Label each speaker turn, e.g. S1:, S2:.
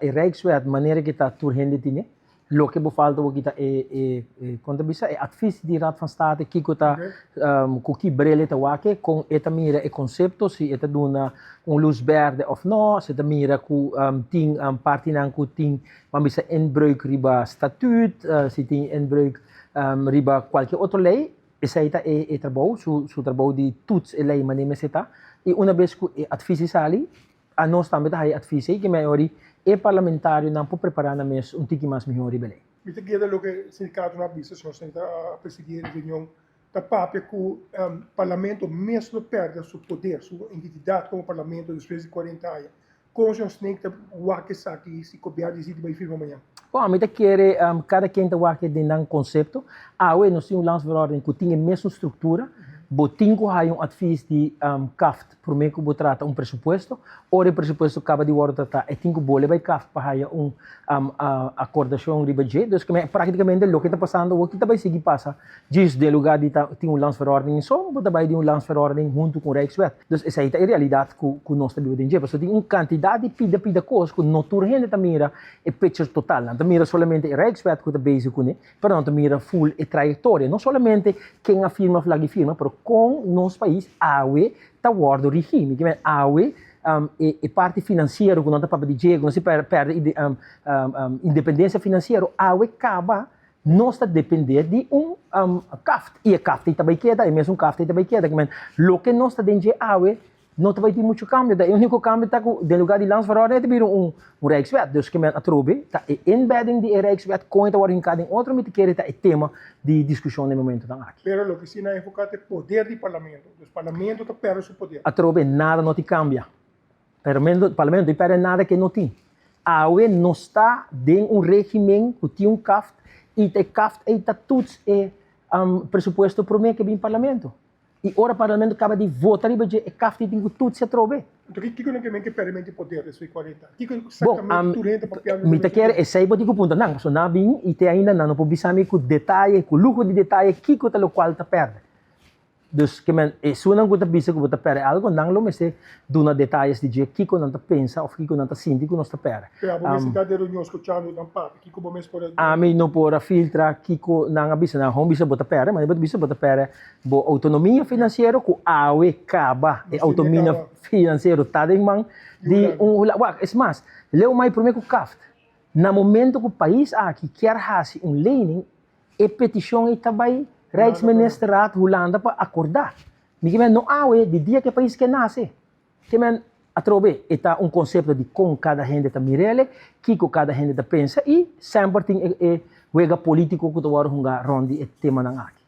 S1: E Rijkswet manera ku ta tur hende tin e, loke bo falta bo kita e kon ta bisa e advies di Raad van State kiko ta ku ki bril e ta wak e, kon e ta mira e konsepto, si e ta duna un lus berde òf no, si e ta mira ku tin partinan ku tin ban bisa inbreuk riba statuut, si tin inbreuk riba kualke otro lei, esei ta e trabou, su trabou di toets e lei manera mester ta i una bes ku e advies ei sali, Anos tambe ta haya advies ei ke mehor e parlamentarionan por prepara nan mes un tiki mas mihor riba lei.
S2: Mi ta keda loke sindikatonan a bisa, señor Sneek a presidí e reunion, ta papia ku parlamento mes lo pèrdè su poder, su identidat komo parlamento despues di 40 aña. Kon señor Sneek ta wak esaki si gobièrnu disidi bai firma mañan?
S1: Bon, mi ta kere kada ken ta wak den nan konsepto. Awe nos tin un landsverordening ku tin e mesun struktura. Bo tin ku haya un advies di CAFT promé ku bo trata un presupuesto. Ora e presupuesto kaba di wòrdu tratá, e tin ku bole bai CAFT pa haya un akordashon riba dje. Dus praktikamente loke ta pasando awor ki ta bai sigui pasa djis den lugá di ta tin un landsverordening so, bo ta bai di un landsverordening huntu ku un rijkswet. Dus esei ta e realidat ku nos ta biba den dje. Pasobra tin un kantidat di pida pida kos ku no tur hende ta mira e picture total. Nan ta mira solamente e rijkswet ku ta bezig kuné, pero nan ta mira full e trayektoria. No solamente ken a firma of lagi firma, pero kon nos pais awe ta wòrdu rigí. Mi ke men awe e parti finansiero ku nan ta papia di dje, ku nos a pèrdè independensia finansiero, awe kaba nos ta dependé di un kaft. I e kaft ei ta bai keda, e mesun kaft ei ta bai keda. Ke men loke nos ta den dje awe no ta bai tin muchu kambio. Ta e úniko kambio ta ku den lugá di landsverordening ta bira un Rijkswet. Dus ke men atrobe ta e inbedding di e Rijkswet kon e ta wòrdu hinká den otro mi ta kere ta e tema di diskushon den momentunan aki.
S2: Pero loke si nan enfoká ta e poder di parlamento. Dus parlamento ta pèrdè su poder.
S1: Atrobe nada no tin kambia. Parlamento no tin pèrdè nada ke no tin. Awe nos ta den un régimen ku tin un kaft i ta e kaft ei ta tuts e presupuesto promé ke bin parlamento. I ora parlamento kaba di vota riba dje, e kaf di tin ku tutsi atrobe.
S2: Anto kiko nan ke men ke pèrdè di poder despues di 40 aña? Kiko
S1: Bon,
S2: eksaktamente tur hende ta papiando
S1: mi ta kere esei bo tin ku punta nan, pasobra nan a bin i te ainda nan no por bisa mi ku detaye, ku luho di detaye kiko ta lokual ta pèrdè. Dus ke men esunnan ku ta bisa ku bo ta pèrdè algu, nan lo mester duna detayes di dje kiko nan ta pensa òf kiko nan ta sinti ku nos ta pèrdè.
S2: Pero abo mes ta den reunion skuchando nan papia, kiko bo mes por a.
S1: Ami no por a filtra kiko nan a bisa. Nan hon bisa bo ta pèrdè, ma bo ta bisa bo ta pèrdè bo outonomia finansiero ku awe kaba. E outonomia finansiero ta den man di un hula. Wak, es mas, leu mai promé ku kaft. Na momento ku pais aki kier hasi un lening, e petishon ei ta bai Rijksministerraad Hulanda pa akordá. Mi ke men no awe di dia ku e pais ke nase. Ke men atrobe e ta un konsepto di kon kada hende ta mir'el, kiko kada hende ta pensa i semper tin e wega polítiko ku ta wòrdu hungá rònt di e temanan aki.